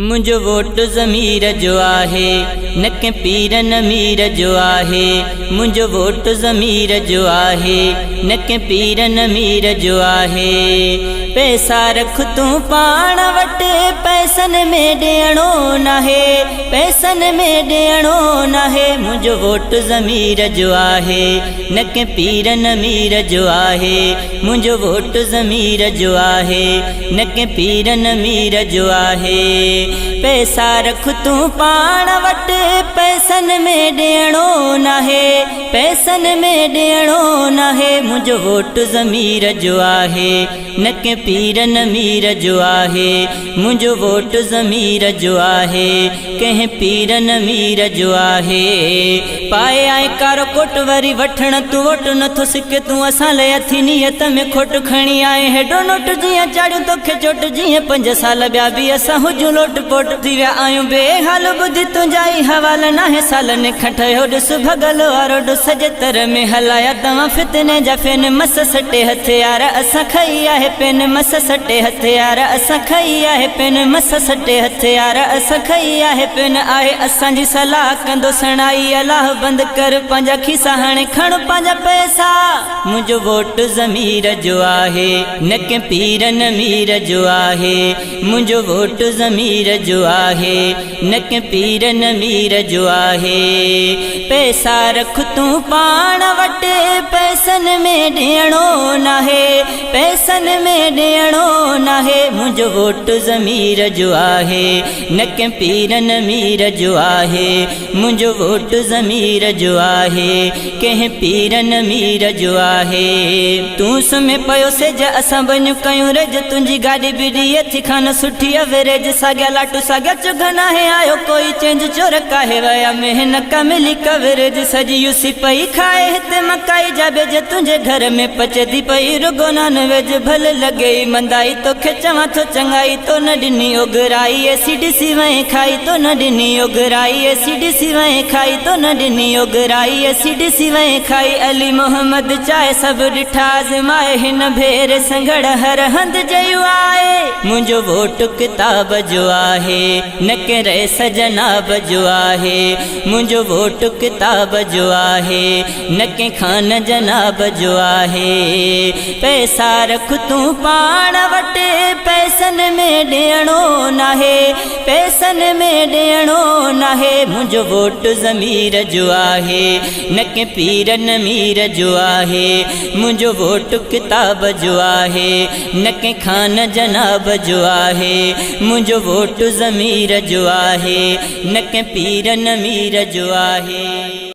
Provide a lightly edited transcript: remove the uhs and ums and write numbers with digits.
منهنجو ووٽ ضمير جو آهي، نه ڪنهن پير نه مير جو آهي. منهنجو ووٽ ضمير جو آهي، نه ڪنهن پير نه مير جو آهي. پئسا رک تون پاڻ وٽ، پئسن ۾ ڏيڻو ناهي، پئسن ۾ ڏيڻو ناهي. منهنجو ووٽ ضمير جو آهي، نه ڪنهن پير نه مير جو آهي. منهنجو ووٽ ضمير جو آهي، نه ڪنهن پير نه مير جو آهي. پئسا رک تون پاڻ وٽ، پئسن ۾ ڏيڻو ناهي، پئسن ۾ ڏيڻو ناهي. منهنجو ووٽ ضمير جو آهي، نه ڪنهن پير نه مير جو آهي. منهنجو ووٽ ضمير جو آهي، ڪنهن پير نه مير جو آهي. پائي آئين ڪارو ڪوٽ، وري وٺڻ تون ووٽ، نٿو سڪي تون اسان لئه اٿي نيت ۾ کوٽ. کڻي آئين هيڏو نوٽ، جيئن چاڙهيون توکي چوٽ، جيئن پنج سال ٻيا به اسان هجون لوٽ پوٽ. ٿي ويا آهيون بي حال، ٻڌي تنهنجا ئي حوال، ناهي سالن کان ٺهيو ڏس ڀڳل وارو ڏس. سڄي تر ۾ هلايا توهان فتني جا فين، مس سٽي هٿيار اسان کنئي آهي پين. مس سٽي هٿيار اسان کنئي آهي پين، مس سٽي هٿيار اسان کنئي آهي پين. آهي اسان جي صلاح ڪندو سڻائي الله، بند ڪر پنهنجا کيسا هاڻي کڻ پنهنجا پئسا. منهنجو ووٽ ضمير جو آهي، نه ڪنهن پير نه مير جو آهي. منهنجو ووٽ ضمير جو آهي، نه ڪنهن پير نه مير جو آهي. پئسا رک تون پاڻ وٽ، پئسن ۾ ڏيڻو ناهي، پئسن ۾ ڏيڻو ناهي. منهنجو ووٽ ضمير جو آهي، نه ڪنهن پير نه مير جو آهي. منهنجو ووٽ ضمير جو آهي، ڪنهن پير نه مير جو آهي. تون سمهي پيو سج، اسان وڃون ڪيون رج، تنهنجي گاڏي به ڏئي ٿي خان سٺي اويريج. ساڳيا لاٽون ساڳيا چگهه، ناهي آيو ڪوئي چينج، چور ڪاهي ويا مهن ڪا ملي ڪوريج. سڄي يوسي پئي کائي هتي مڪائي جا ٻج، تنهنجي گهر ۾ پچي ٿي پئي رڳو نان ويج. ڀل لڳي مندائي توکي چوان ٿو چڱائي، تو نه ڏني اوگرائي اي سي ڊي سي وئين کائي. تو نه ڏني اوگرائي اي سي ڊي سي وئين کائي. تو نه ڏني اوگرائي اي سي ڊي سي وئين کائي. علي محمد چاهي سڀ ڏٺا آزمائي، هن ڀيري سنگهڙ هر هنڌ جيو آهي. منهنجو ووٽ ڪتاب جو آهي، نه ڪنهن رئيس جناب جو آهي. منهنجو ووٽ ڪتاب جو آهي، نه ڪنهن خان جناب جو آهي. پئسا رک تون پاڻ وٽ، پئسن ۾ ڏيڻو ناهي، پئسن ۾ ڏيڻو ناهي. منهنجو ووٽ ضمير جو آهي، نه ڪنهن پير نه مير جو آهي. منهنجو ووٽ ڪتاب جو آهي، نه ڪنهن خان جناب جو آهي. منهنجو ووٽ ضمير جو آهي، نه ڪنهن پير نه مير جو آهي.